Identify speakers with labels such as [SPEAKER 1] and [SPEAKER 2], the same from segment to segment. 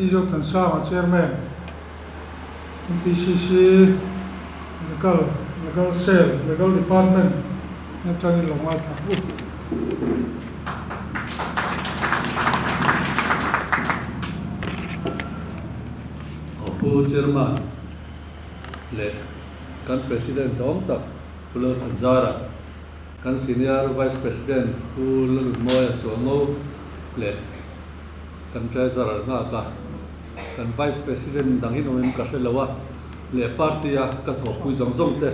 [SPEAKER 1] T Zothansanga, Chairman, MPCC Legal, Legal Cell, Legal Department atangin lo ngaithla ang u.
[SPEAKER 2] Pu Chairman leh kan President zawng tak Pu Lalthanzara, kan Senior Vice President Pu Lalunmawia Chuango leh kan Treasurer nghak a, kan Vice President dang hi awm em ka hre lo a, leh party a ka thawhpui zawng zawng te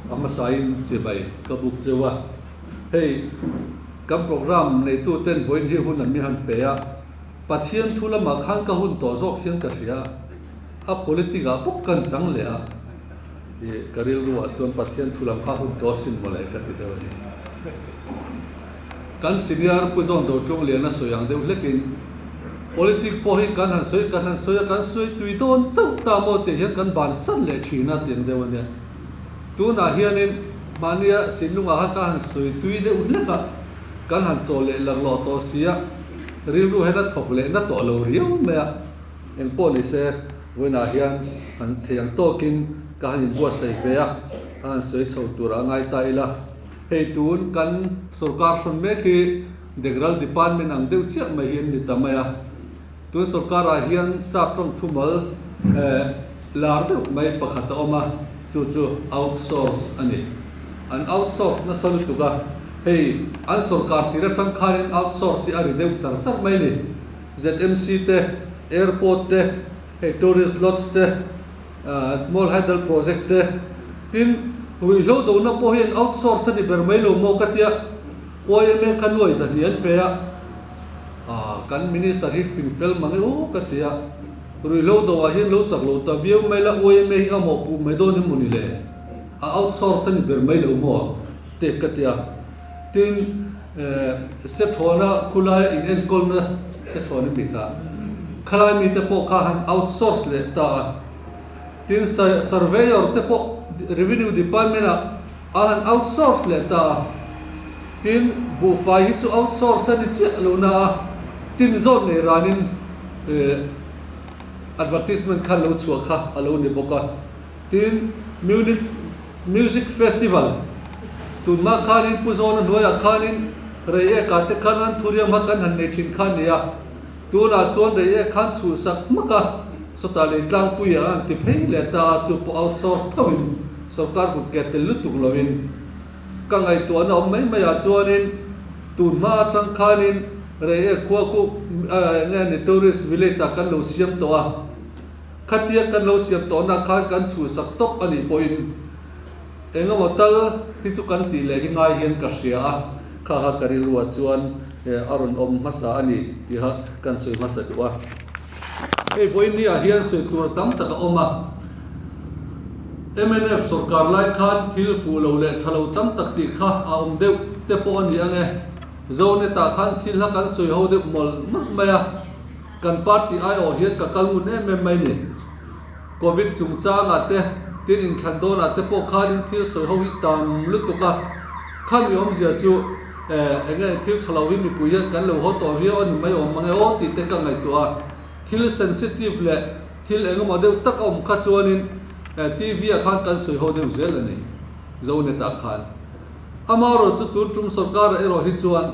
[SPEAKER 2] a hmasain chibai ka buk cheu a. Hei kan programme neitu ten vawiin hi hun an mi han pe a, Pathian thu lamah khan ka hun tawh zawk hian ka hria a, a politic ah bawk kan chang leh a, ih ka rilru ah chuan Pathian thu lam kha hun tawh sin mawle ka ti deuh a ni. Kan senior Pu John Dotlung Liana sawi ang deuh hlekin, Politic pawh hi kan han sawi kan han sawi a, kan sawi tui dawn chauh ta maw tih hian kan bansan leh thin a tih ang deuh a nia. Tunah hianin mahnia Sinlungah khan kan han sawi tui deuh hlek a, kan han chaw leh laklawh tawh si a, rilru hian a thawk leh na tawh lo riau mai a. Eng pawh ni se, vawiinah hian han thei ang tawkin ka han inbuatsaih ve a, ka han sawi chho tur a ngai ta ila. Hei tun kan sorkar hrawn mek hi Degral Department ang deuh chiah mai hi an ni ta mai a. Tun sorkarah hian sap tawng thumal lar deuh mai pakhat a awm a, chu chu outsource a ni. An outsource nasa lutuk a, hei an sorkar tir atang khanin outsource hi a ri deuh char char mai a ni. ZMC te, Airport te, hei tourist lodge te, Small Hydel Project te, tin ruihhlo dona pawh hi an outsource a ni ber mai lo maw ka tia, YMA kha nuai zahnih an pe a, kan Minister hi fing fel mang e aw ka ti a, ruihhlo do ah hian lo chak lo ta viau mai la YMA hi a mawhpuh mai dawn em maw ni le, a outsource a ni ber mai lo maw te ka ti a, tin Sethawna khulaia in enkawlna Sethawna mi kha khalai mite pawh kha han outsource leh ta a, tin surveyor te pawh revenue department ah a han outsource leh ta a, tin buhfai hi chu outsource a ni chiah lo na a, tin zawt nei ranin advertisement kha lo chhuah kha a lo ni bawk a, tin Munich Music Festival tunmah khanin Pu Zawna hnuaiah khanin Reiek-ah te khan an thuriam kha kan han nei thin kha a ni a, tunah chuan Reiek khan chhuhsak hmak a, sawtah lei tlangpuiah an ti phei leh ta a, chu pawh outsource thoin sorkar kut ke tel lutuk lovin ka ngaihtuahna awm mai maiah chuanin tunhma atang khanin Reiek khua khu nge ni tourist village-ah kan lo siam tawh a. Khatia kan lo siam tawhna khan kan chhuhsak tawp a nih pawhin engemaw tal hi chu kan tih leh hi ngai hian ka hria a, kha kha ka rilruah chuan a rawn awm hmasa a ni tiha kan sawi hmasa duh a. Hei vawiin niah hian sawi tur tam tak a awm a, mnf sorkar lai khan thil fuh lo leh tha lo tam tak tih kha a awm deuh te pawh a ni ang e, Zonetah khan thil kha kan sawi ho deuh mawlh mawlh mai a. Kan party aiawh hian ka kal ngun em em mai ni. Covid chungchangah te, tin inthlan dawnah te pawh khanin thil sawi ho hi tam lutuk a. Khami awmzia chu eh eng nge thil tha lo hi mipui hian kan lo haw tawh viau a ni mai awm mange aw tih te ka ngaihtuah a. Thil sensitive leh thil engemaw deuh tak a awm kha chuanin eh TV ah khan kan sawi ho deuh zel a ni Zonet ah khan. Amaherawh chu tun tum sorkar erawh hi chuan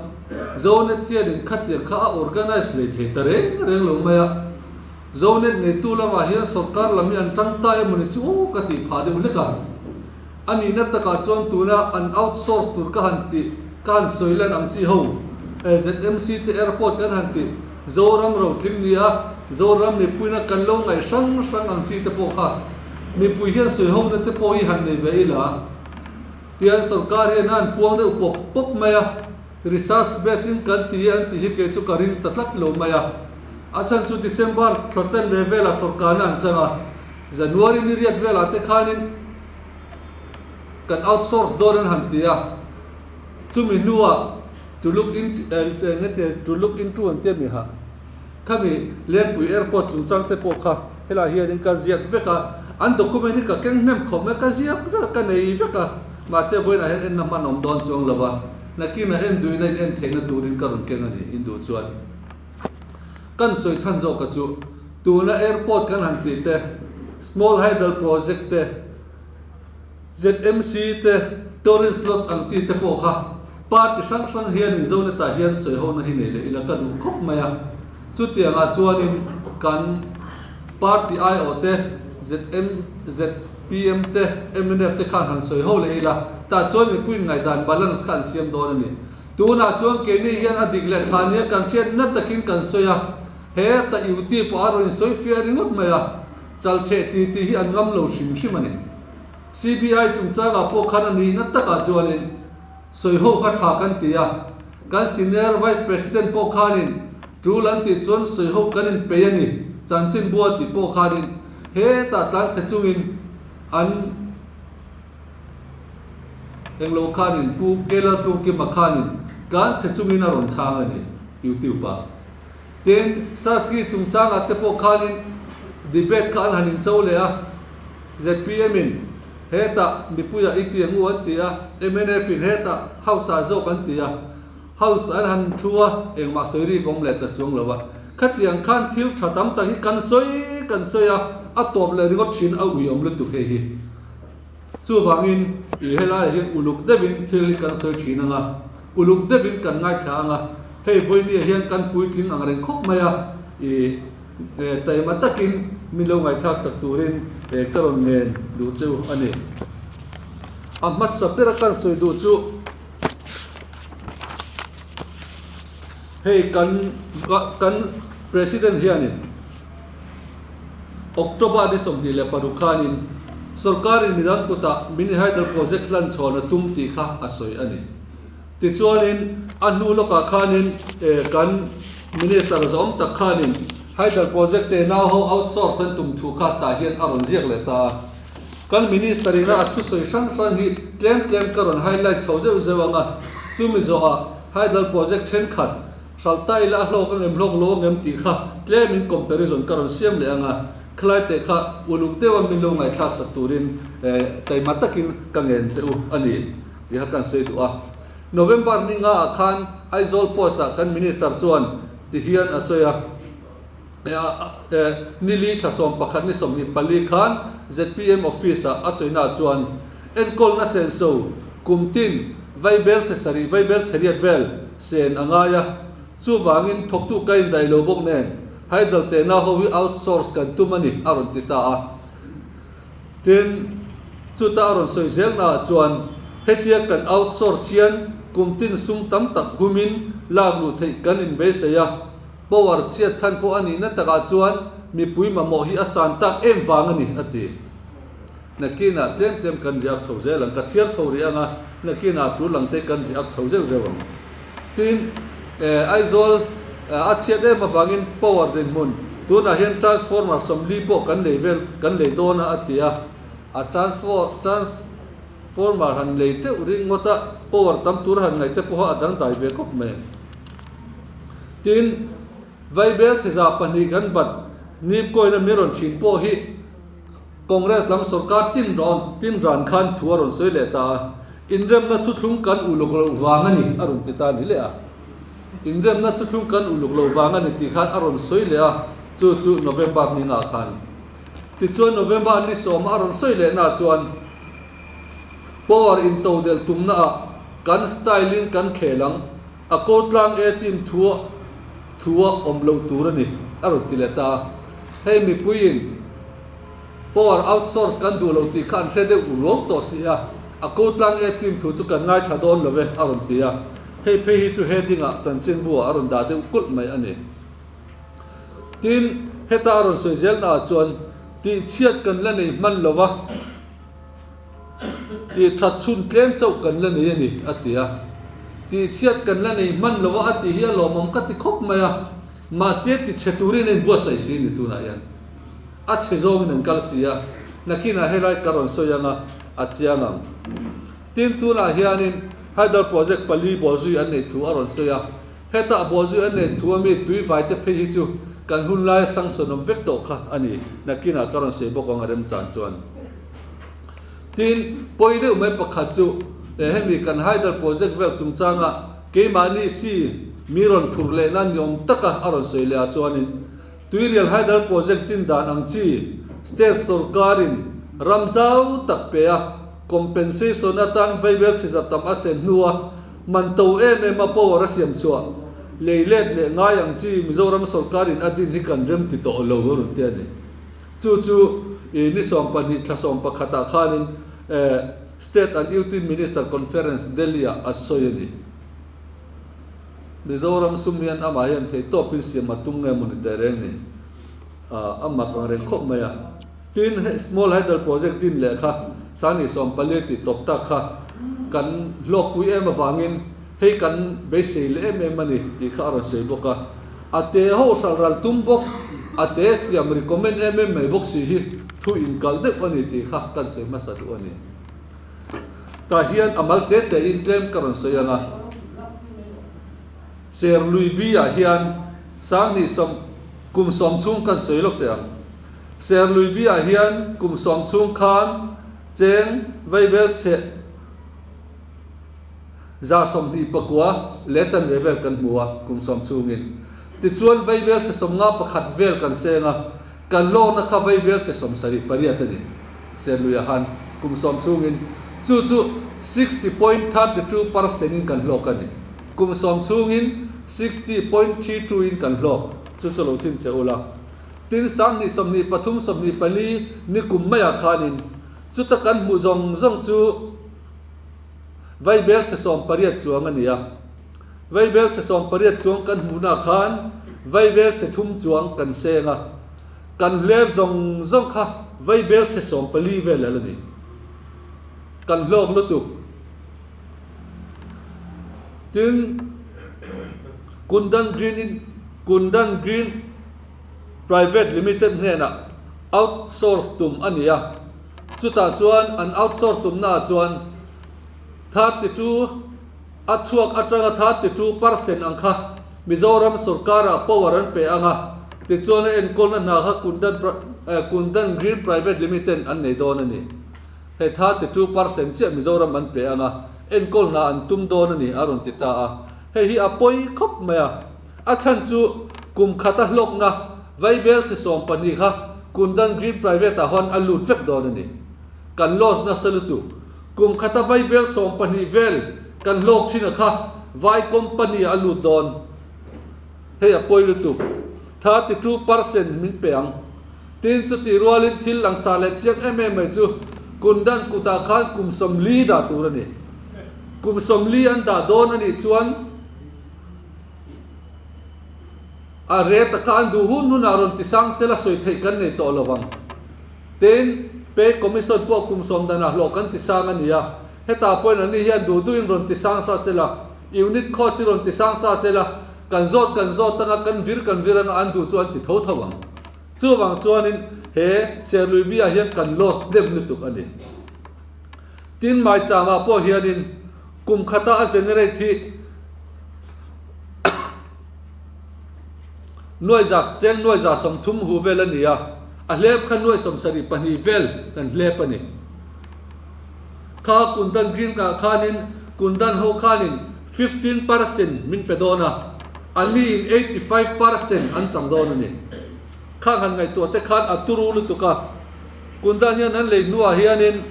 [SPEAKER 2] Zonet hianin khatiang kha a organise lei thei ta reng reng lo mai a. Zonet neitu lamah hian sorkar lam hi an tang ta emaw ni chu aw ka tih phah deuh hlek a. A nihna takah chuan tuna an outsource tur ka han tih ka han sawi lan ang chi ho ZMC te airport kan han tih Zoram rotling ni a Zoram mipuina kan lo ngaih hrang hrang ang chi te pawh kha mipui hian sawi hona te pawh hi han nei ve ila. Tian sorkar hian a an puang deuh pawp pawp mai a, research base in kan ti an tih hi kei chu ka ring ta tlat lo mai a. A chhan chu December thla chen ve velah sorkarna an chang a, January ni riat velah te khanin kan outsource dawn an han ti a, chumi hnuah to look in to look into an ti a mi ha. Khami Lengpui Airport chungchang te pawh kha helai hianin ka ziak vek a, an document hi ka keng hnem khawp mai, ka ziak vek a, ka nei vek a, mahse vawiinah hian enna hman awm dawn chuang lo va, nakinah en duhina in en theihna turin ka rawn keng a ni, in duh chuan. Kan sawi chhan zawka chu tuna airport kan han tih te, small hydel project te, ZMC te, tourist lodge ang chi te pawh kha party hrang hrang hianin Zonetah hian sawi hona hi nei leh ila ka duh khawp mai a. Chutiangah chuanin kan party aiawh te, ZM, zpm te, mnf te khan han sawi ho leh ila, tah chuan mipuiin ngaihdan balance kha an siam dawn a ni. Tunah chuan keini hian a dik leh tha nia kan hriat na takin kan sawi a, he ta UT pawh a rawn insawi fiah ringawt mai a, chalcheh ti tih hi an ngam lo hrim hrim a ni. CBI chungchangah pawh khan a nihna takah chuanin sawi ho kha tha kan ti a, kan Senior Vice President pawh khanin tul an tih chuan sawi ho kan inpei a ni, chanchinbua tih pawh khanin hetah tlanchhe chungin an Englo khanin Pu Kelaltlungkima khanin tlan chhe chungin a rawn chhang a ni YouTube ah. Tin, Saski chungchangah te pawh khanin debate kha an han incho leh a, zpm in hetah mipuiah i ti ang u an ti a, mnf in hetah House ah zawk an ti a, House an han thu a, engmah sawi rik awm leh ta chuang lo a. Khatiang khan thil tha tam tak hi kan sawi kan sawi a, a tawp leh ringawt thin a uiawm lutuk hei hi. Chuvangin, i helaiah hian uluk deuhin thil hi kan sawi thin ang a, uluk deuhin kan ngaithla ang a, hei vawinia hian kan puitling ang reng khawp mai a, i taima takin min lo ngaihthlak sak turin ka rawn ngen duh che u a ni. A hmasa bera kan sawi duh chu hei kan kan President hianin, October ni 26 khanin sorkarin midang kutah mini hydel project hlan chhawn a tum tih kha a sawi a ni. Tichuanin a hnu lawkah khanin kan Minister zawm tak khanin hydel project te nau ho outsource an tum thu kha tah hian a rawn ziak leh ta a. Kan Minister ina a thusawi hrang hrang hi tlem tlem ka rawn highlight chho zeuh zeuh ang a, chumi zawhah hydel project thenkhat Hralh ta ila a hlawk ang em hlawk lo ang em tih kha tlemin comparison ka rawn siam leh ang a, khalai teh kha uluk deuha min lo ngaihthlak sak turin taima takin ka ngen che u a ni tih kha kan sawi duh a. November ni nga ah khan Aizawl Post ah kan Minister chuan ti hian a sawi a, Nili thla 11 ni 24 khan zpm Office ah a sawina chuan enkawlna senso kum tin vaibel chhe sarih vaibel chhe riat vel sen a ngai a, chuvangin thawktu ka indaih lo bawk nen Hydel tehna ho hi outsource kan tum a ni a rawn ti ta a. Tin, chuta a rawn sawi zelnaah chuan hetia kan outsource hian kum tin sum tam tak humin lak luh theih kan inbeisei a, power chhiat chhan pawh a nihna takah chuan mipui mamawh hi a san tak em vang a ni a ti. Nakinah tlem tlem kan riak chho zel ang, ka chhiar chho rih ang a, nakinah tul ang te kan riak chho zeuh zeuh ang. Tin, Aizawl a chhiat em avangin power dinhmun tunah hian transformer 40 pawh kan lei vel kan lei dawn a a ti a, a transformer han lei teuh ringawt a, power tam tur han ngaih te pawha a dangdai ve khawp mai. Tin, Vaibel chhe 200 kan bat nipkawina min rawn thin pawh hi, Congress lam sorkar tin rawn tin ran khan thu a rawn sawi leh ta a, inremna thuthlung kan uluk loh vang a ni a rawn ti ta ni leh a. Inremna thuthlung kan uluk loh vang a ni tih khan a rawn sawi leh a, chu chu November ni ngah khan. Tichuan November ni 10 a rawn sawi leh na chuan power intodelh tumna ah kan style in kan khel ang, a ko tlang e team thu a thu a awm loh tur a ni a rawn ti leh ta a. Hei mipuiin power outsource kan duh lo tih kha an hre deuh ruau tawh si a, a ko tlang e team thu chu kan ngaithla dawn lo ve a rawn ti a, hei phei hi chu heading ah chanchinbu ah a rawn dah deuh kulh mai a ni. Tin, heta a rawn sawi zelna ah chuan tihchhiat kan la nei hman lo va, Tih that chhun tlem chauh kan la nei a ni, a ti a. Tihchhiat kan la nei hman lo a, a tih hi a lawmawm ka ti khawp mai a. Mahse, tichhe turin a inbuatsaih si ni tunah hian. A chhe zawngin an kal si a, nakinah helai ka rawn sawi ang a, a chiang ang. Tin, tunah hianin Hydel Project pali bawlzui an neih thu a rawn sawi a. Hetah bawlzui an neih thu a mi tuivai te phei hi chu kan hun laia sangsawnawm vek tawh kha a ni, nakinah ka rawn sawi bawk ang a remchan chuan. Tin, pawi deuh mai pakhat chu hemi kan Hydel Project vel chungchanga keimahni si. Mi rawn phurh lehna ni awm taka a rawn sawi leh ah chuanin Tuirial Hydel Project din dan ang chi State sawrkarin ram zau tak pe a, compensation atan vaibel chhe za tam a sen hnua man to em em a power a siam chhuah lei let leh ngai ang chi Mizoram sawrkarin a din hi kan rem ti tawh lo a rawn ti a ni. Chu chu i ni 12 thla 11 ah khanin State and UT Minister Conference Delhi ah a sawi a ni. Mizoram sum hian amah hian theihtawpin siam a tum nge maw ni teh reng ni? A mak ang reng khawp mai a. Tin, hei Small Hydel Project din leh kha Sangni 14 tih tawp tak kha kan hlawkpui em avangin hei kan beisei leh em em a ni tih kha a rawn sawi bawk a. A te ho hral ral tum bawk, a te siam recommend em em mai bawk si hi thu inkalh deuh a ni tih kha kan sawi hmasa duh a ni. Tah hian a mal te te in tlem ka rawn sawi ang a. Serlui bi ah hian 2000 kum sawm chhung kan sawi lawk teh ang. Serlui bi ah hian kum sawm chhung khan cheng vaibel chhe 129 leh chanve vel kan hmu a kum sawm chhungin. Tichuan vaibel chhe 51 vel kan seng a, kan lawkna kha vaibel chhe 78 a ni. Serluia han kum sawm chhungin chu chu 60.32 percent in kan hlawk a ni. Kum sawm chhungin 60.32 in kan hlawk. Chu chu lo chin che ula. Tin 2023 24 ni kum maiah khanin chuta kan hmuh zawng zawng chu vaibel chhe 18 chuang a ni a. Vaibel chhe 18 chuang kan hmuhnah khan vaibel chhe thum chuang kan seng a. Kan hlep zawng zawng kha vaibel chhe 14 vel a la ni. Kan hlawk lutuk. Tin, Kundan Green in Kundan Green Private Limited hnenah outsource tum a ni a. Chutah chuan an outsource tumnaah chuan 32 A chhuak atanga 32% ang kha Mizoram sawrkarah power an pe ang a, tichuan a enkawlna hna kha Kundan Kundan Green Private Limited an nei dawn a ni. Hei 32% chiah Mizoram an pe ang a, enkawl hna an tum dawn a ni a rawn ti ta a. Hei hi a pawi khawp mai a, a chhan chu kum khata hlawkna vaibel si 12 kha Kundan Green Private ah hawn a lut vek dawn a ni. Kan loss nasa lutuk. Kum khata vaibel 12 vel kan hlawk thin a kha vai company a lut dawn. Hei a pawi lutuk. 32% min pe ang. Tin chuti rualin thil langsar leh chiang em em mai chu Kundan kutah khan kum 40 dah tur a ni. Kum 40 an dah dawn a nih chuan a rate a kha an duh hun hunah rawn tisang sela sawi theih kan nei tawh lo vang. Tin, Pay Commission pawh kum sawm danah hlawh kan ti sang a ni a, hetah pawhin an ni hian duh duhin rawn ti sang sa sela, unit cost hi rawn ti sang sa sela, kan zawt kan zawt anga, kan vir kan vir anga an duh chu an ti tho tho ang. Chuvang chuanin he Serlui biah hian kan loss deuh lutuk a ni. Tin, Maichangah pawh hianin kum khata a generate hi Nuai za cheng nuai 130 hu vel a ni a, a hlep kha nuai 72 vel kan hlep a ni. Kha Kundan Green ah khanin Kundan ho khanin 15% min pe dawn a, a ni in 85% an chang dawn a ni. Khang han ngaihtuah te khan a turu lutuk a, Kundan hian an lei hnuah hianin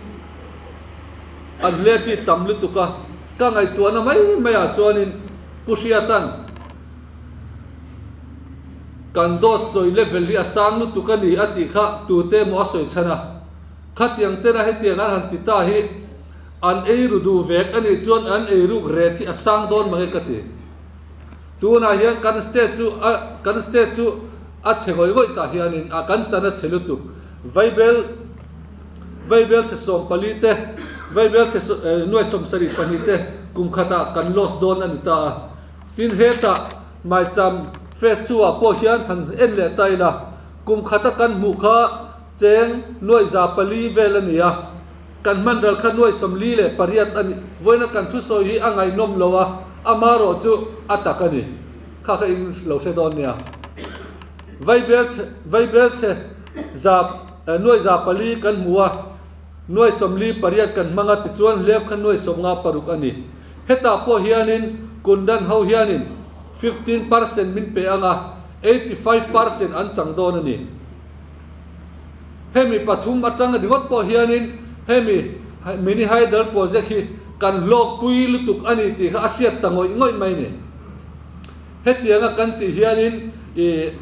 [SPEAKER 2] an hlep hi tam lutuk a, ka ngaihtuahna mai maiah chuanin Pu Hriatan, Kan dawt sawi level hi a sang lutuk a ni a tih kha tute emaw a sawi chhan a. Khatiang tena hetiang an han ti ta hi an ei ru duh vek a nih chuan an ei ruk ret hi a sang dawn mange ka ti. Tunah hian kan state chu a kan state chu a chhe ngawih ngawih tah hianin a kan chan a chhe lutuk. Vaibel vaibel chhe 14 te vaibel chhe nuai 72 te kum khatah kan loss dawn a ni ta a. Tin hetah Maicham Phase 2 ah pawh hian han en leh ta ila, kum khata kan hmuh kha cheng nuaih 400 vel a ni a, kan hman ral kha nuaih 48 a ni. Vawiina kan thusawi hi a ngaihnawm lo a, amarawh chu a tak a ni. Kha kha in lo hre dawn nia. Vaibel chhe vaibel chhe za nuaih 400 kan hmu a, nuaih 48 kan hmang a, tichuan hlep kha nuaih 56 a ni. Hetah pawh hianin Kundan ho hianin. 15% min pe ang a, 85% an chang dawn a ni. Hemi pathum atang ringawt pawh hianin hemi Mini Hydel Project hi kan hlawkpui lutuk a ni tih kha a hriat ta ngawih ngawih mai a ni. Hetianga kan tih hianin ih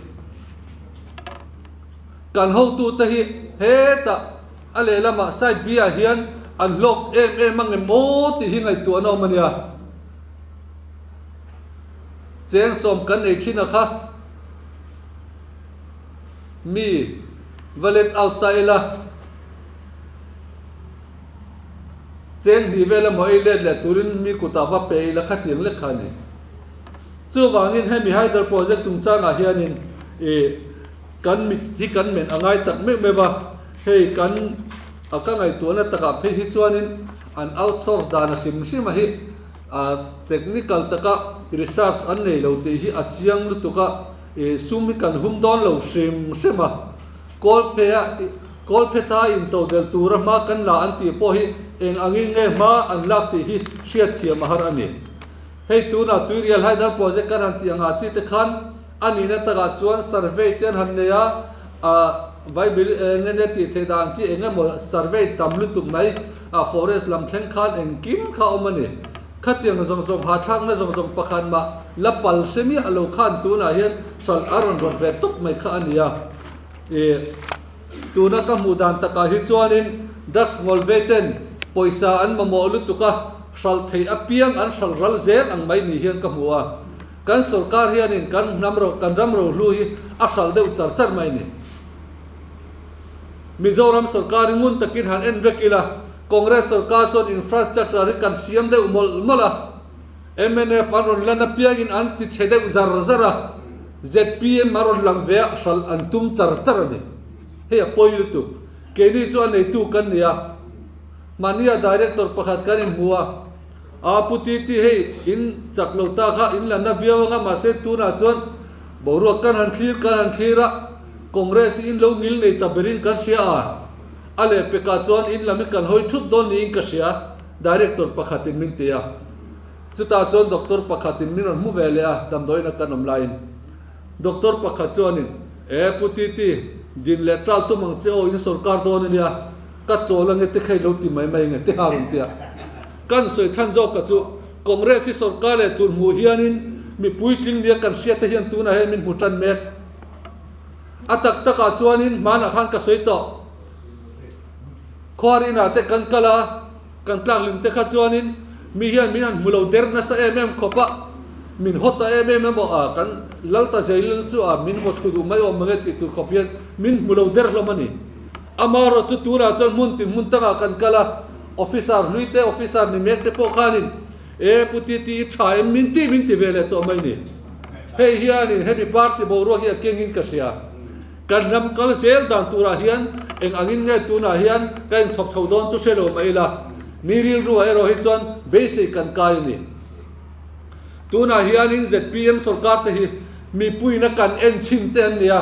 [SPEAKER 2] kan hotute hi hetah a lehlamah side B ah hian an hlawk em em ang em aw tih hi ngaihtuahna awm a nia. Cheng sawm kan ei thin a kha. Mi va let out ta ila, cheng hnih vel emaw ei let leh turin mi kutah va pe ila khatiang lek kha a ni. Chuvangin hemi Hydel Project chungchangah hianin ih kan mit hi kan men a ngai tak meuh meuh va, hei kan a ka ngaihtuahna takah phei hi chuanin an outsource dan a hrim hrim a hi technical taka research an nei lo tih hi a chiang lutuk a. I sum hi kan hum dawn lo hrim hrim a, Kawlphe-a Kawlpheta intodelh tura hma kan la an tih pawh hi eng angin nge hma an lak tih hi hriatthiam a har a ni. Hei tunah Tuirial Hydel Project kan han tih angah chi te khan a nihna takah chuan survey te an han nei a, a Bible eng nge tih theih dan chi eng emaw survey tam lutuk mai a forest lam thleng khan engkim kha a awm a ni. Khatiang zawng zawng hahthlakna zawng zawng pakhat mah la pal hre miah lo khan tunah hian hralh a rawn rawt ve tawp mai kha a ni a. Ih, tuna ka hmuh dan takah hi chuanin drugs ngawl ve ten pawisa an mamawh lutuk a, hralh theih apiang an hralh ral zel ang mai ni hian ka hmu a. Kan sorkar hianin kan hnam ro, kan ram rohlu hi a hralh deuh char char mai ni. Mizoram sorkar hi ngun takin han en vek ila, Congress sorkar chuan infrastructure hi kan siam deuh mawlh mawlh a, mnf an rawn lan apiangin an ti chhe deuh zar zar a, zpm a rawn lang ve a, hralh an tum char char a ni. Hei a pawi lutuk. Keini chu a neitu kan ni a, mahnia director pakhat kan inhmu a, Aa Pu Titi hei in chak lo ta kha in la na viau anga mahse tunah chuan boruak kan han thlir kan han thlir a, Congress hi in lo ngil nei ta berin kan hria a, a lehpekah chuan in lam hi kan hawi thup dawn niin ka hria, Director pakhatin min ti a. Chutah chuan Doctor pakhatin min rawn hmu ve leh a, damdawiin a kan awm laiin. Doctor pakhat chuanin, E Pu Titi, din leh ṭal tum ang che aw, in sawrkar dawn a nia, ka chawl ange te kha i lo ti mai mai ange te ha rawn ti a. Kan sawi chhan zawk ka chu, Congress hi sawrkar leh tur hmuh hianin mipui tling nia kan hriat te hian tunah hian min hmu ṭan mek. A tak takah chuanin hmanah khan ka sawi tawh. Khuar inah te kan kal a, kan tlaklim te kha chuanin mi hian min han hmu lo der nasa em em khawp a, min haw ta em em emaw a, kan lal ta zeilal chu a min haw thlu duh mai awm mange tih tur khawp hian min hmu lo der hlawm a ni. Amaherawh chu tunah chuan hmun tin hmun takah kan kal a, officer hlui te, officer ni mek te pawh khanin E Pu Titi i tha em min ti min ti ve leh tawh mai ni. Hei hianin hemi party boruak hi a kengin ka hria. Kan ram kal zel dan turah hian eng angin nge tunah hian ka inchhawp chho dawn chu hre lo mah ila, mi rilruah erawh hi chuan beisei kan kai a ni. Tunah hianin zpm sorkar te hi mipuiina kan en chhin te an ni a,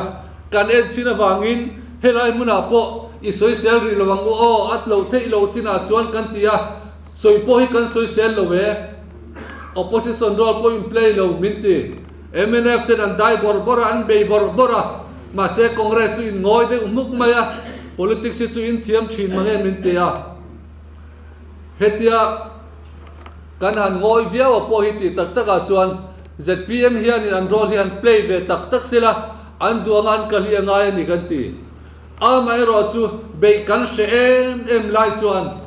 [SPEAKER 2] kan en chhin avangin helai hmunah pawh i sawisel rih lo ang u aw, at lo theih lo chinah chuan kan ti a, Sawi pawh hi kan sawi sel lo e. Opposition role pawh in play lo min ti. Mnf ten an dai bawrh bawrh a, an bei bawrh bawrh a. Mahse Congress chu in ngawi deuh hmuk mai a, politics hi chu in thiam thin mange min ti a. Hetia kan han ngawi viau a pawh hi tih tak takah chuan zpm hianin an role hi han play ve tak tak sela, an duh anga an kal hi a ngai a ni kan ti. Amaherawhchu beih kan hre em em lai chuan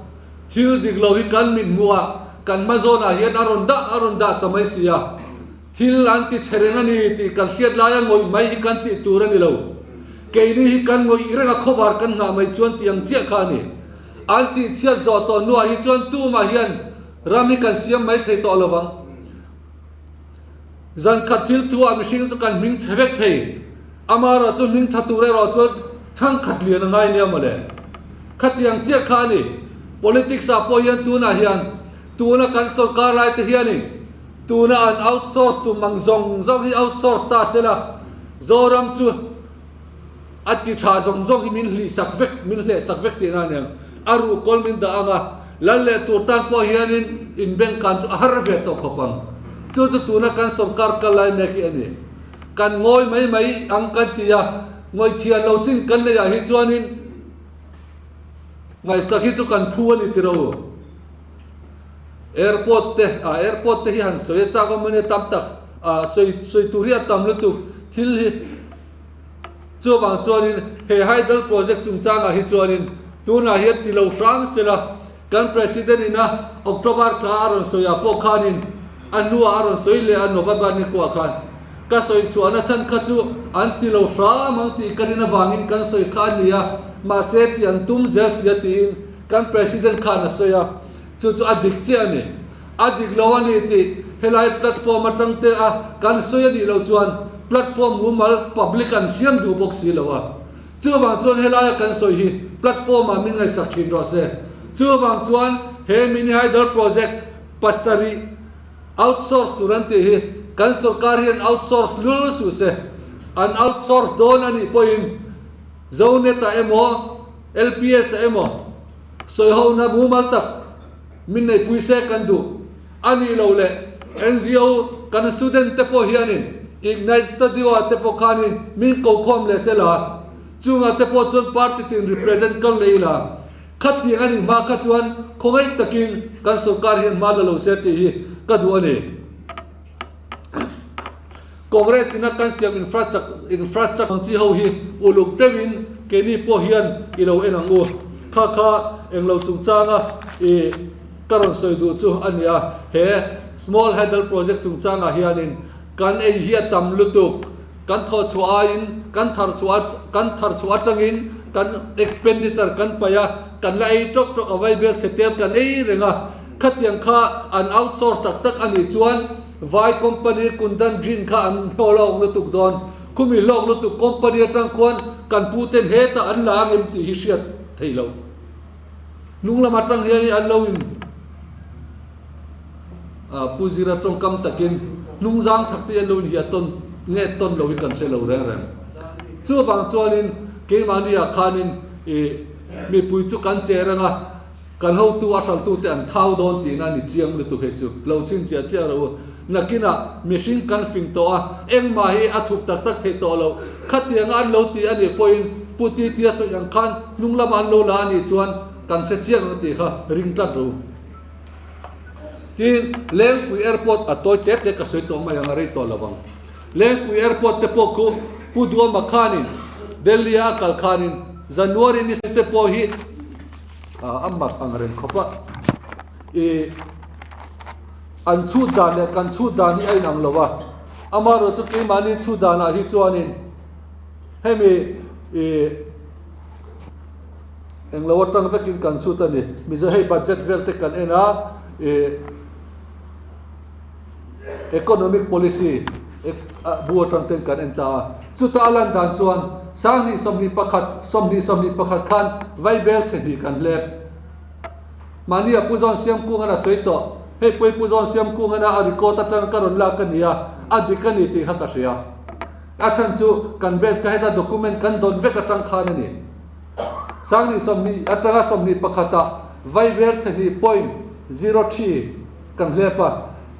[SPEAKER 2] Thil dik lo hi kan mit hmuh a, kan hma zawnah hian a rawn dah a rawn dah ta mai si a. Thil an ti chhe reng a ni tih kan hriat laia ngawih mai hi kan tih tur a ni lo. Keini hi kan ngawih reng a khawvar kan nghah mai chuan tih ang chiah kha a ni. An tih chhiat zawh tawh hnuah hi chuan tumah hian ram hi kan siam mai thei tawh lo vang. Zan khat thil thu ah mihring chu kan hming chhe vek thei. Amaherawh chu hming tha tur erawh chuan thang khat lian a ngai nia mawle. Khatiang chiah kha a ni. Politics ah pawh hian tunah hian tuna kan sorkar lai te hianin tuna an outsource tum ang zawng zawng hi outsource ta sela Zoram chu A ti tha zawng zawng hi min hlih sak vek, min hleh sak vek tihna a ni ang. A ruhkawl min dah ang a, lal leh tur tan pawh hianin inbengkan chu a har ve tawh khawp ang. Chu chu tuna kan sawrkar kal lai mek hi a ni. Kan ngawi mai mai ang kan ti a, ngawih thian lo chin kan neih ah hi chuanin ngaihsak hi chu kan phu a ni tiro. Airport te, ah airport te hi han sawi a chak awm ania tam tak, ah sawi sawi tur hi a tam lutuk thil hi. Chuvang chuanin he hydel project chungchangah hi chuanin tunah hian ti lo hram sela, kan President ina October thla a rawn sawi ah pawh khanin a hnuah a rawn sawi leh a November ni kuah khan ka sawi chhuahna chhan kha chu an ti lo hram ang tih ka rin avangin kan sawi kha a ni a, mahse tih an tum zel sia tiin kan President khan a sawi a, chu chu a dik chiah a ni. A dik lo a ni tih helai platform atang te a kan sawi a nih loh chuan platform mumal public an siam duh bawk si lo a. Chuvang chuan helaia kan sawi hi platform ah min ngaihsak thin rawh se. Chuvang chuan he mini hydel project pasarih outsource tur an tih hi kan sorkar hian outsource lul suh se. An outsource dawn a nih pawhin Zonet ah emaw LPS ah emaw sawihona mumal tak Min neihpui se kan duh a nih loh leh NGO kan student te pawh hianin Ignite Studio ah te pawh khanin min ko khawm leh se la, chungah te pawh chuan party tin represent kal leh ila, khatiang a nih hma kha chuan khawngaih takin kan sorkar hian hma la lo se tih hi ka duh a ni. Congress ina kan siam infrastructure ang chi ho hi uluk deuhin keini pawh hian i lo en ang u. Kha kha englo chungchanga i ka rawn sawi duh chu a ni a, he small hydel project chungchangah hianin kan ei hi a tam lutuk, kan thawh chhuah aiin kan thar chhuah kan thar chhuah atangin kan expenditure kan paih a, kan la ei tawk tawk a vaibel chhe tel kan ei reng a, khatiang kha an outsource tak tak a nih chuan Vai company Kundan Green kha an hlawh lawk lutuk dawn. Khumi hlawk lutuk company atang khuan kan pu ten hetah an la ang em tih hi hriat theih loh. Hnung lam atang hian an lo in Pu Zira tawngkam takin hnung zang thak te an lo in hiah tawn nge tawn lo hi kan hre lo reng reng. Chuvang chuanin keimahni ah khanin ih mipui chu kan che reng a. Kan hotu a hraltute an thau dawn tihna a ni chiang lutuk hei chu. Lo chhin chiah chiah rawh u. Nakinah mihring kan fing tawh a, engmah hi a thup tak tak thei tawh lo. Khatianga an lo ti a nih pawhin Pu Titia sawi ang khan hnung lama an lo la a nih chuan kan hre chiang ang tih kha ring tlat rawh u. Tin, Lengpui Airport a tawi tep te ka sawi tawh mai ang a rei tawh lo ang. Lengpui Airport te pawh khu Pu Duama khanin Delhi a a kal khanin January ni te pawh hi a mak ang reng khawp a, i an chhut dan leh kan chhut dan hi a inang lo a, amaherawhchu keimahni chhut danah hi chuanin hemi i englo atang vekin kan chhut a ni, mizo hei budget vel te kan en a i economic policy bu atang ten kan en ta a, chuta a lan dan chuan sanghnih 21 sawmhnih 21 khan vaibel chhe hnih kan hlep. Mahni a Pu Zawn Siamkungan a sawi tawh, hei pawh hi Pu Zawn Siamkungan a a record atang ka rawn lak a ni a, a dik a ni tih kha ka hria. A chhan chu kan base kha heta document kan dawn vek atang khan a ni. Sanghnih 20 atanga 21 ah vaibel chhe hnih point 03 Kan hlep a,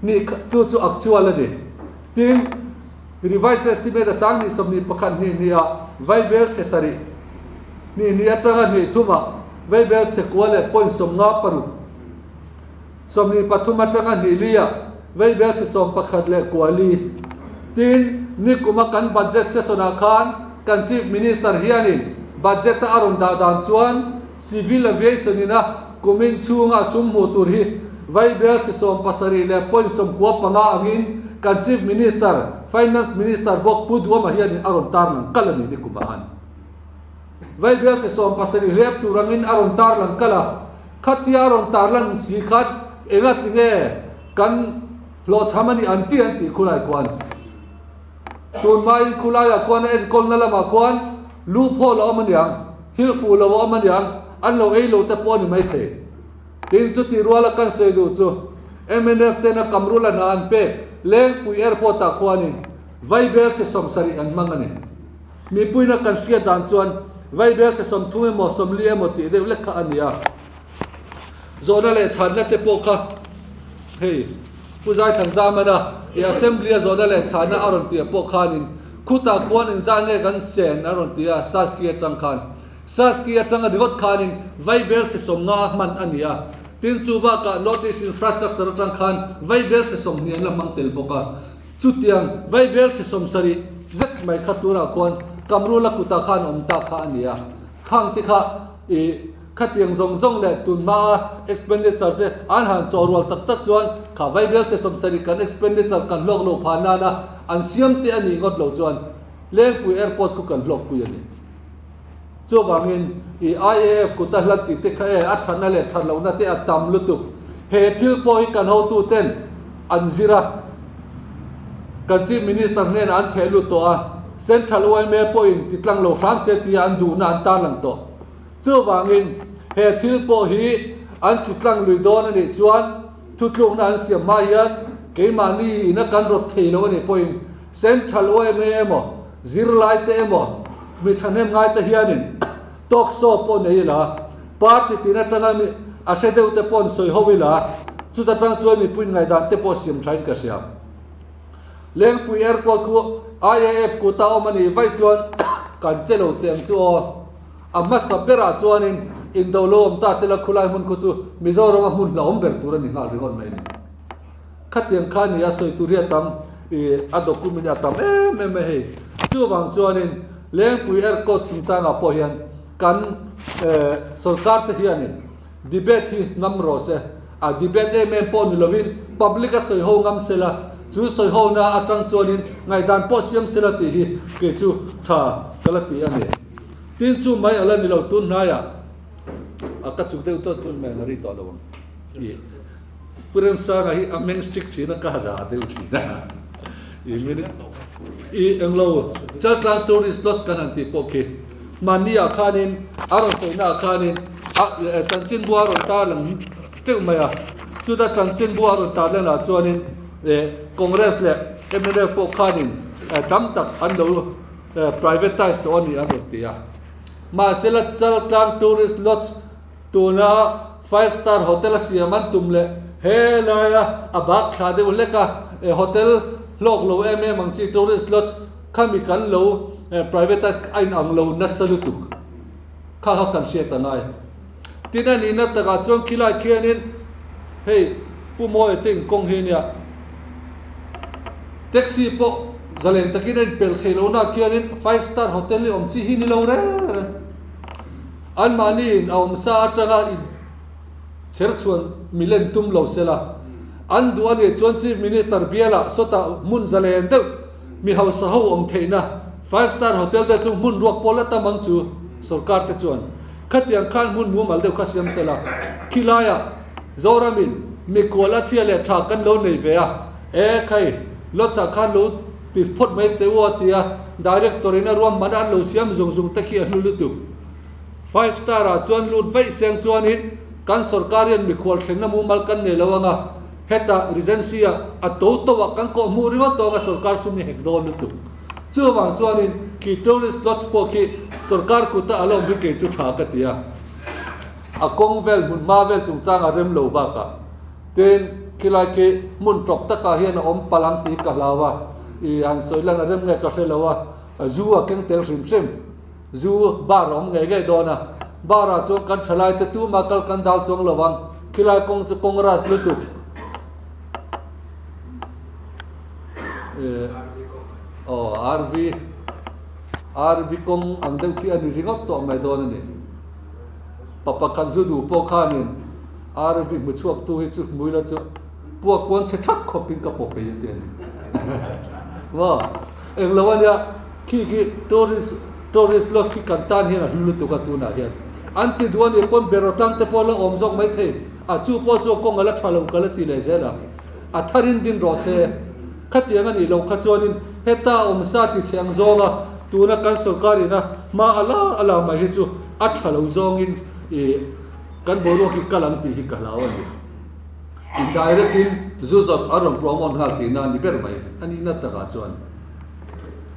[SPEAKER 2] ni chu chu actual a ni. Tin, revised estimate a sang hnih 21 hnih hnih ah vaibel chhe sarih hnih hnih atanga hnih thum ah vaibel chhe kua leh point 56 23 atanga hnih li ah vaibel chhe 11 leh kua li. Tin, nikuma kan budget session ah khan kan Chief Minister hianin budget a a rawn dah dan chuan Civil Aviation in a kumin chhunga sum hmuh tur hi vaibel chi 70 leh point 95 angin kan Chief Minister, Finance Minister bawk Pu Duama hianin a rawn tarlang kal a ni ni kum ah an. Vaibel chi 70 hlep tur angin a rawn tarlang kal a, khatia a rawn tarlan si khan enga tinge kan hlawhchham a ni an ti an tih khulai khuan. Tunhmain khulaiah khuan a enkawlna lamah khuan luhphawl a awm a niang, thil fuh lo a awm a niang, an lo ei lo te pawh a ni maithei. Tin, chuti ruala kan sawi duh chu mnf tena Kamrula hna an pek Lengpui Airport-ah khuanin vaibel chhe 70 an hmang a ni. Mipuina kan hriat dan chuan vaibel chhe 30 emaw 40 emaw tih deuh lek kha a ni a. Zawhna leh chhanna te pawh kha hei. Pu Zaithanzamana i Assembly a zawhna leh chhahna a rawn tih pawh khanin khutah khuan engzah nge kan sen a rawn ti a, Saski atang khan. Saski atanga ringawt khanin Vaibel chhe 50 hman a ni a, tin chu bakah North East Infrastructure atang khan Vaibel chhe 20 an la hmang tel bawk a. Chutiang Vaibel chhe 70 zet mai kha turah khuan Kamrula kutah khan awm ta kha a ni a, khang te kha i khatiang zawng zawng leh tun hmaa expenditure che an han chawh rual tak tak chuan kha Vaibel chhe 70 kan expenditure kan hlawk lo phah nana an siam te a nih ngawt loh chuan Lengpui Airport khu kan hlawkpui a ni. Chuvangin, i IAF kuta hlat tih te kha e, a thatna leh that lohna te a tam lutuk. He thil pawh hi kan hotuten an zir a, kan Chief Minister hnenah an theh lut tawh a, Central yma pawhin ti tlang lo hram se tia an duhna an tarlang tawh. Chuvangin, he thil pawh hi an ti tlang lui dawn a nih chuan thutlukna an siam hma hian keimahni ina kan rawt thei lo a nih pawhin Central yma emaw, Zirlaite emaw, mi thahnem ngaite hianin talk show pawh nei ila, party tin atanga mi a hre deuh te pawh an sawi ho ila, chuta tang chuan mipui ngaihdan te pawh siam thain ka hria. Lengpui Airport khu IAF kuta awm a nih vaih chuan kan che lo teh ang chu aw. A hmasa berah chuanin indo lo awm ta sela khulai hmun khu chu Mizorama hmun hlauhawm ber tur a ni nghal ringawt mai a ni. Khatiang kha nia sawi tur hi a tam i a document hi a tam em em a hei. Chuvang chuanin Lengpui Airport chungchangah pawh hian kan sorkar te hianin debate hi ngam rawh se. A debate em em pawh ni lovin public a sawi ho ngam sela, chu sawi ho na atang chuanin ngaihdan pawh siam sela tih hi kei chu tha ka la ti a ni. Tin chu mai a la ni lo tun hnaiah a ka chuk deuh tawh tun mai ang a ri tawh lo ang. Pu Remsanga hi a meng strict thin a, ka za deuh thin a. I minute i englo Chaltlang tourist lodge kan han tih pawh khi mahni ah khanin a rawn sawina ah khanin a chanchinbu a rawn tar lang teuh mai a. Chuta chanchinbu a rawn tar lan ah chuanin Congress leh mnf pawh khanin tam tak an lo privatize tawh a ni an rawn ti a. Mahsela Chaltlang tourist lodge Tuna five star hotel a siam an tum leh he laia a bak thla deuh hlek a, e hotel hlawk lo em em ang chi tourist lodge khami kan lo privatise a inang lo nasa lutuk kha kha kan hriat a ngai. Tin a nihna takah chuan khilai khianin hei Pu Mawia te inkawng hi ania taxi pawh zalen takin a inpelh theih lohna khianin five star hotel hi awm chi hi ni lo reng reng. Anmahniin a awmsa atanga in chherchhuan milen tum lo sela, an duh a nih chuan Chief Minister bialah sawtah hmun zalen deuh mi hausa ho awm theihna five star hotel te chu hmun ruak pawl a tam ang chu sorkar te chuan khatiang khan hmun mumal deuh kha siam sela, khilaiah Zoramin mikual a chhia leh tha kan lo nei ve a, e khai lawchah khan lo ti phawt mai teh u a ti a, director in a ruahman an lo siam zung zung te khi a hlu lutuk. Five star ah chuan lut vaih seng chuanin kan sorkar hian mikhual thlenna mumal kan nei lo anga, hetah Regency ah a to to ah kan kawh hmuh ringawt tawng a sorkar sum hi hek dawn lutuk. Chuvang chuanin khi tourist lodge pawh khi sorkar kuta a lawm hi kei chu tha ka ti a, a kawng vel hmun hma vel chungchang a rem lo bakah. Tin, khilai khi hmun tawp takah hian a awm palh ang tih ka hlau a, i han sawi lan a rem nge ka hre lo a, zu a keng tel hrim hrim, zu bar a awm ngei ngei dawn a, bar ah chuan kan thalai te tuma kal kan dal chuang lo ang, khilai kawng chu kawng ras lutuk. Aw RV RV kawng ang deuh khi a ni ringawt tawh mai dawn a ni. Pa pakhat zu duh pawh khanin RV hmu chhuak tu hi chu hmui la chu puak pawn chhe thak khawp in ka pawp ei a ti a ni. Maw? Eng lo a nia, khi khi tourist tourist lodge khi kan tan hian a hlu lutuk a tunah hian. An ti duh a nih pawn beraw tlang te pawh la awm zawk mai thei, a chu pawh chu a kawng a la tha lo ka la ti leh zel a. A thar in din rawh se. Khatiang a nih loh kha chuanin heta awm sa ti chhe ang zawnga tuna kan sorkar ina hma a la a la mai hi chu a tha lo zawngin ih Kan boruak hi kal ang tih hi ka hlau a ni. Indirect in zu zawrh a rawn promote nghal tihna a ni ber mai a nihna takah chuan.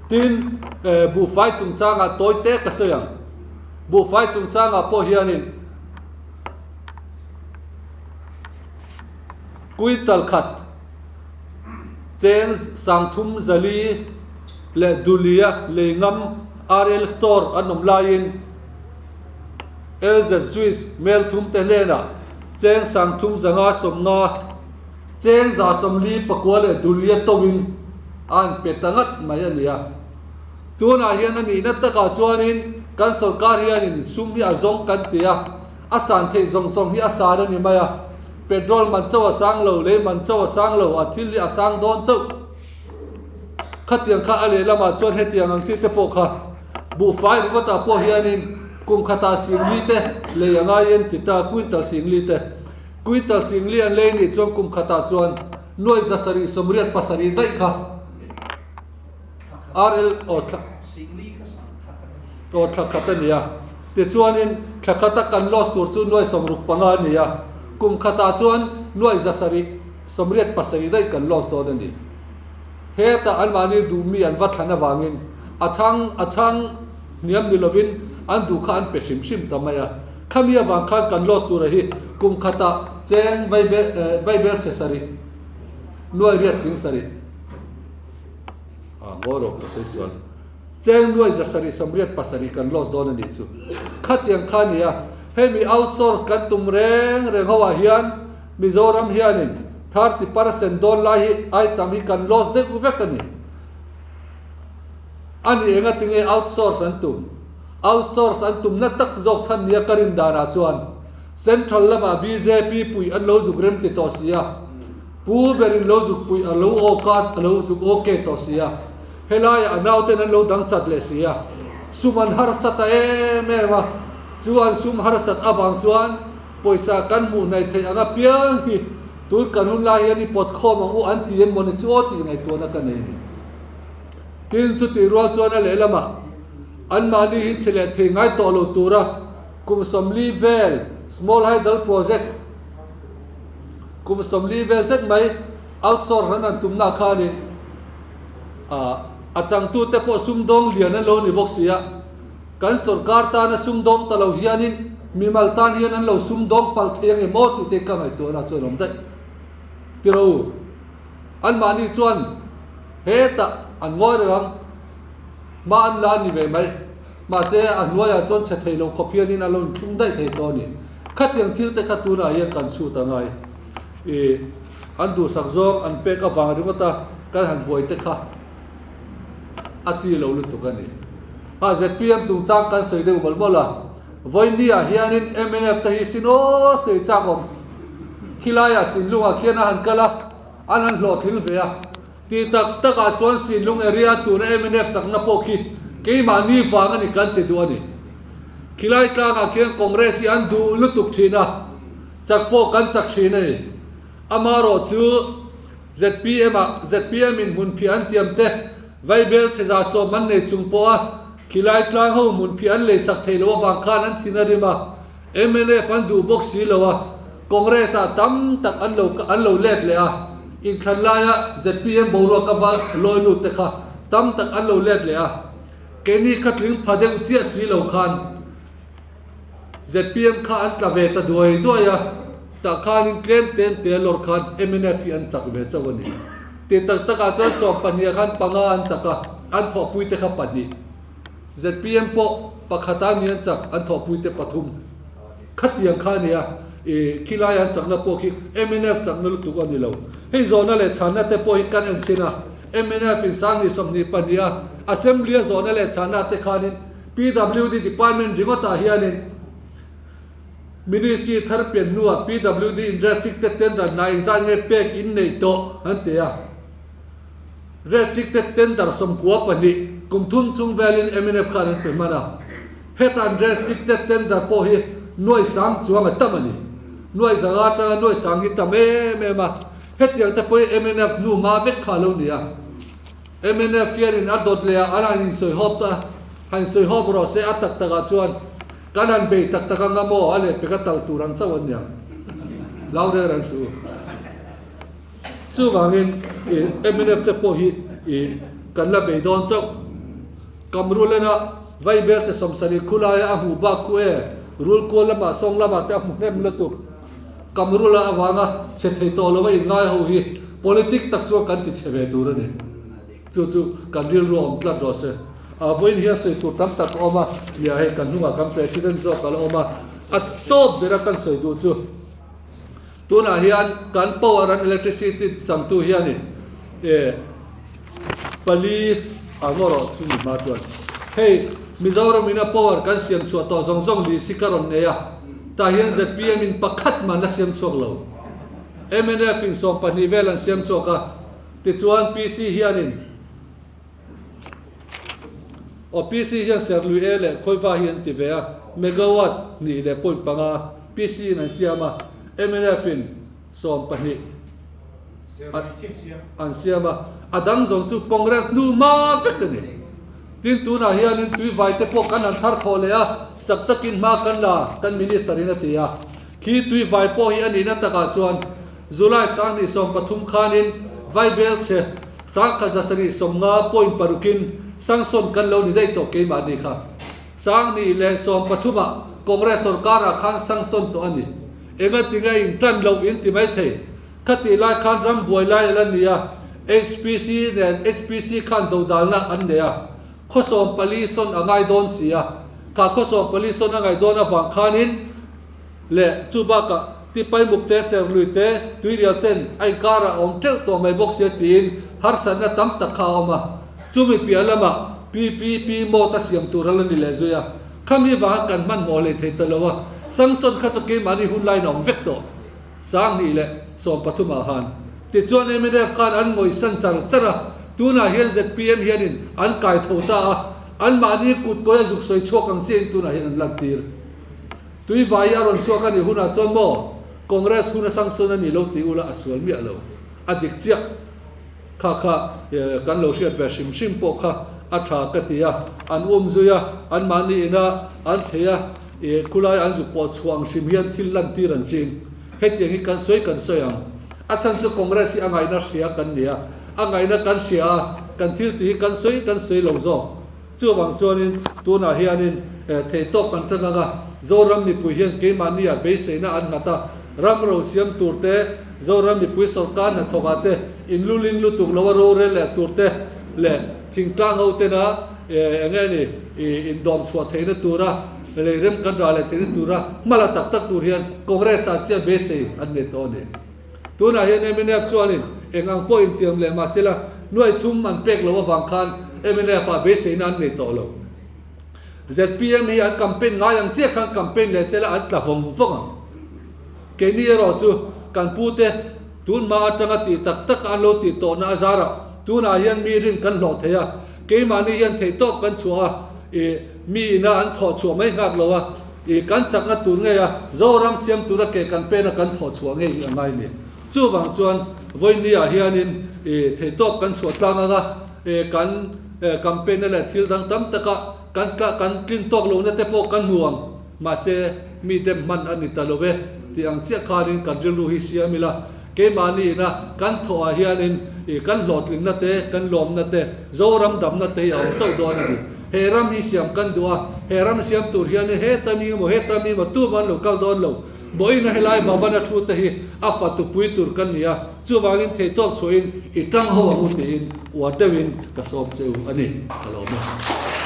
[SPEAKER 2] Tin, buhfai chungchangah tawi te ka sawi ang. Buhfai chungchangah pawh hianin quintal khat. Cheng 34 leh Dulia lei ngam RL Store an awm laiin LZ Juice mel thum te hnenah cheng 3550, cheng 149 leh Dulia tawin a an pe ta ngat mai a ni a. Tunah hian a nihna takah chuanin kan sorkar hianin sum hi a zawng kan ti a, a san theih zawng zawng hi a san a ni mai a. Petrol man chauh a sang lo, lei man chauh a sang lo, a thil hi a sang dawn chauh. Khatiang kha a lehlamah chuan hetiang ang chi te pawh kha buhfai ringawtah pawh hianin kum khatah singli te lei a ngai en ti ta, quintal singli te. Quintal singli an lei nih chuan kum khatah chuan nuai 787 daih kha RL aw thla aw thla khat a ni a. Tichuanin thla khata kan loss tur chu nuai 65 a ni a, kum khatah chuan nuai 787 daih kan loss dawn a ni. Hetah anmahni duhmi an va thlan avangin a chhang a chhang hniam ni lovin an duh kha an pe hrim hrim ta mai a. Khami avang khan kan loss tura hi kum khatah cheng vaibel chhe sarih, nuai riat sing sarih, ah ngawi rawh ka sawi sual, cheng nuai 787 kan loss dawn a nih chu. Khatiang kha a ni a, hemi outsource kan tum reng reng ho ah hian Mizoram hianin 30% dawn lai hi item hi kan loss deuh vek a ni. A ni enga tinge outsource an tum? Outsource an tumna tak zawk chhan nia ka rin danah chuan Central lamah bjp puih an lo zuk rem ti tawh si a, Pu berin lo zuk puih a lo awk a, a lo zuk ok tawh si a, helaiah a nauten an lo dang chat leh si a, sum an harsat a em em a, chu an sum harsat avang chuan Pawisa kan hmuh hnaih theih ang apiang hi tun kan hun lai hian i pawt khawm ang u an ti em mawni chu aw tih ngaihtuahna ka nei a ni. Tin, chutih rual chuan a lehlamah anmahni hi chhe leh thei ngai tawh lo tura kum 40 vel Small Hydel Project kum 40 vel zet mai outsource an han tumna khanin a changtute pawh sumdawng lian an lo ni bawk si a. Kan sorkar tana sumdawng ta lo hianin mimal tan hian an lo sumdawng palh thei ange maw tih te ka ngaihtuahna chuan awm daih. Tiro u, anmahni chuan hetah an ngawi reng ang, hma an la ni ve mai. Mahse, a hnuaiah chuan chhe thei lo khawp hianin an lo inthlung daih thei tawh a ni. Khatiang thil te kha tunah hian kan chhut a ngai. Ih, an duhsak zawng an pek avang ringawt a kan han buai te kha. A chi lo lutuk a ni. A zpm chungchang kan sawi deuh mawlh mawlh a, vawinia hianin mnf te hi sin aw sawi chak awm. Khilaiah Sinlungah khian a han kal a, an han hlawhtling ve a. Tih tak takah chuan Sinlung area tuna mnf chakna pawh khi keimahni vang a ni kan ti duh a ni. Khilai tlangah khian Congress hi an duh lutuk thin a, chak pawh kan chak thin a ni. Amaherawhchu. Zpm ah zpm in hmunphiah an tiam te, Vaibel chhe 110 an nei chung pawh a khilai tlang ho hmunphiah an lei sak theih loh avang khan an thin a rim a, mnf an duh bawk si lo a, Congress ah tam tak an lo an lo let leh a, inthlan laia zpm boruak a va lawi lut te kha tam tak an lo let leh a, keini kha tling pha deuh chiah si lo khan. Zpm kha an tla ve ta duai duai a, tah khanin tlem tlem te a lawr khan mnf hi an chak ve chauh a ni. Tih tak takah chuan 12 ah khan panga an chak a, an thawhpui te kha pahnih. Zpm pawh pakhat a ni an chak, an thawhpui te pathum. Khatiang kha a ni a, ih khilai an chakna pawh khi mnf chakna lutuk a ni lo. Hei zawhna leh chhanna te pawh hi kan en chhin a, mnf in 2022 a Assembly a zawhna leh chhanna te khanin PWD Department ringawtah hianin Ministry thar pian hnuah PWD in restricted tender hna engzat nge pek in neih tawh an ti a. Restricted tender 92 kum thum chung velin mnf khan an pe hman a. Hetan restricted tender pawh hi nuai sang chuang a tam a ni. Nuai zanga atanga nuai sang hi tam em em a. Hetiang te pawh hi mnf hnu hma vek kha a lo ni a. Mnf hianin a dawt leh ah an han insawi hawp ta, han insawi hawp rawh se a tak tak ah chuan kan han bei tak tak anga maw a lehpek a tal tur ang chauh an nia. Hlau reng reng suh u. Chuvangin i mnf te pawh hi i kan la bei dawn chauh. Kamrulena Vaibel che 70 khulaia a hmuh bak khu e, Rulkual lamah Sawng lamah te a hmu hnem lutuk. Kamrula avanga che thei tawh lo a inngai ho hi. Politic tak chuan kan ti chhe ve tur a ni. Chu chu kan rilru a awm tlat rawh se. A vawiin hian sawi tur tam tak a awm a, nia hei kan hnungah kan President zawk a la awm a, a tawp bera kan sawi duh chu tunah hian kan power an electricity changtu hianin e pali a ngaw rawh chu ni hma chuan hei Mizoram ina power kan siam chhuah tawh zawng zawng list hi ka rawn nei a, tah hian zpm in pakhat man a siam chhuak lo. Mnf in 12 vel an siam chhuak a. Tichuan PC hianin aw PC hian Serlui E leh Khawiva hi an ti ve a, megawatt hnih leh point panga PC in an siam a, mnf in 12 an siam a, a dang zawng chu Congress nu hma vek a ni. Tin tunah hianin tuivai te pawh kan han thar thawh leh a, chak takin hma kan la kan Minister in a ti a. Khi tuivai pawh hi a nihna takah chuan July 2013 khanin Vaibelchhe 1750 point parukin sanction kan lo ni daih tawh keimahni kha. 2013 ah Congress sorkarah khan sanction tawh a ni. Engatinge in tan loh in ti mai thei. Khatih lai khan ram buai lai a la ni a, HPC nen HPC khan dodalna an nei a, khaw 14 sawn a ngai dawn si a, kha khaw 14 sawn a ngaih dawn avang khanin, Leh chu bakah Tipaimuk te, Serlui te, Tuirial ten a inkarah a awm teuh tawh mai bawk sia tiin harsatna tam tak kha a awm a. Chumi piah lamah PPP mode a siam tur a la ni leh zui a. Khami vanga kan hmanhmawh leh thei ta lo a, Samson kha chu keimahni hun laiin a awm vek tawh. 2013 ah han. Tichuan mnf khan an ngawihsan char char a, tunah hian zpm hianin an kai tho ta a, anmahni kut kawi a zuk sawi chhuak ang chiahin tunah hian an lantir. Tuivai a rawn chhuak a nih hunah chuan maw Congress hun a sanction a nih lo tih ula a sual miah lo. A dik chiah. Kha kha kan lo hriat ve hrim hrim pawh kha a tha ka ti a. An um zui a, anmahni ina an thei a, khulai an zuk pawh chhuah ang hrim hian thil lantir an ching. Hetiang hi kan sawi kan sawi ang. A chhan chu Congress hi a ngaihna hria kan ni a, a ngaihna kan hria a, kan thil tih hi kan sawi kan sawi lo zawk. Chuvang chuanin tunah hianin theihtawp kan tan ang a, Zoram mipui hian keimahnia beiseina an nghat a, ram ro siam tur te, Zoram mipui sawrkar hnathawkah te, inluling lutuk lo a rorel leh tur te leh thingtlang ho tena eng nge ni indawm chhuah theihna tura lei rem kan rah leh theihna tura hma la tak tak tur hian Congress ah chiah beisei an nei tawh a ni. Tunah hian mnf chuanin eng ang pawh intiam leh mah sela nuai thum an pek loh avang khan mnf ah beiseina an nei tawh lo. Zpm hi an campaign ngai ang chiah khan campaign leh sela an tla vawng vawng ang. Keini erawh chu kan pute tun hma atanga tih tak tak an lo tih tawhna a zarah tunah hian mi rin kan hlawh thei a, keimahni hian theihtawp kan chhuah a, ih mi ina an thawh chhuah mai nghak lo a, I kan chakna tur ngei a, Zoram siam tura ke kan pena kan thawh chhuah ngei hi a ngai ni. Chuvang chuan Vawinia hianin i theihtawp kan chhuah tlang ang a, i kan campaign na leh thil dang tam taka kan tla kan tlin tawk lohna te pawh kan hmu ang. Mahse mi dem hman a ni ta lo e tih ang chiah khanin kan rilru hi siam ila, keimahni ina kan thawh ah hianin i kan hlawhtlinna te, kan lawmna te, Zoram damna te hi a awm chauh dawn a ni. He ram hi siam kan duh a, he ram siam tur hianin heta mi emaw heta mi emaw tumah an lo kal dawn lo. Bawiina helai Bhavana thu te hi a fatu pui tur kan ni a, chuvangin theihtawp chhuahin i tang ho ang u tiin uar deuhin ka sawm che u a ni, ka lawm e.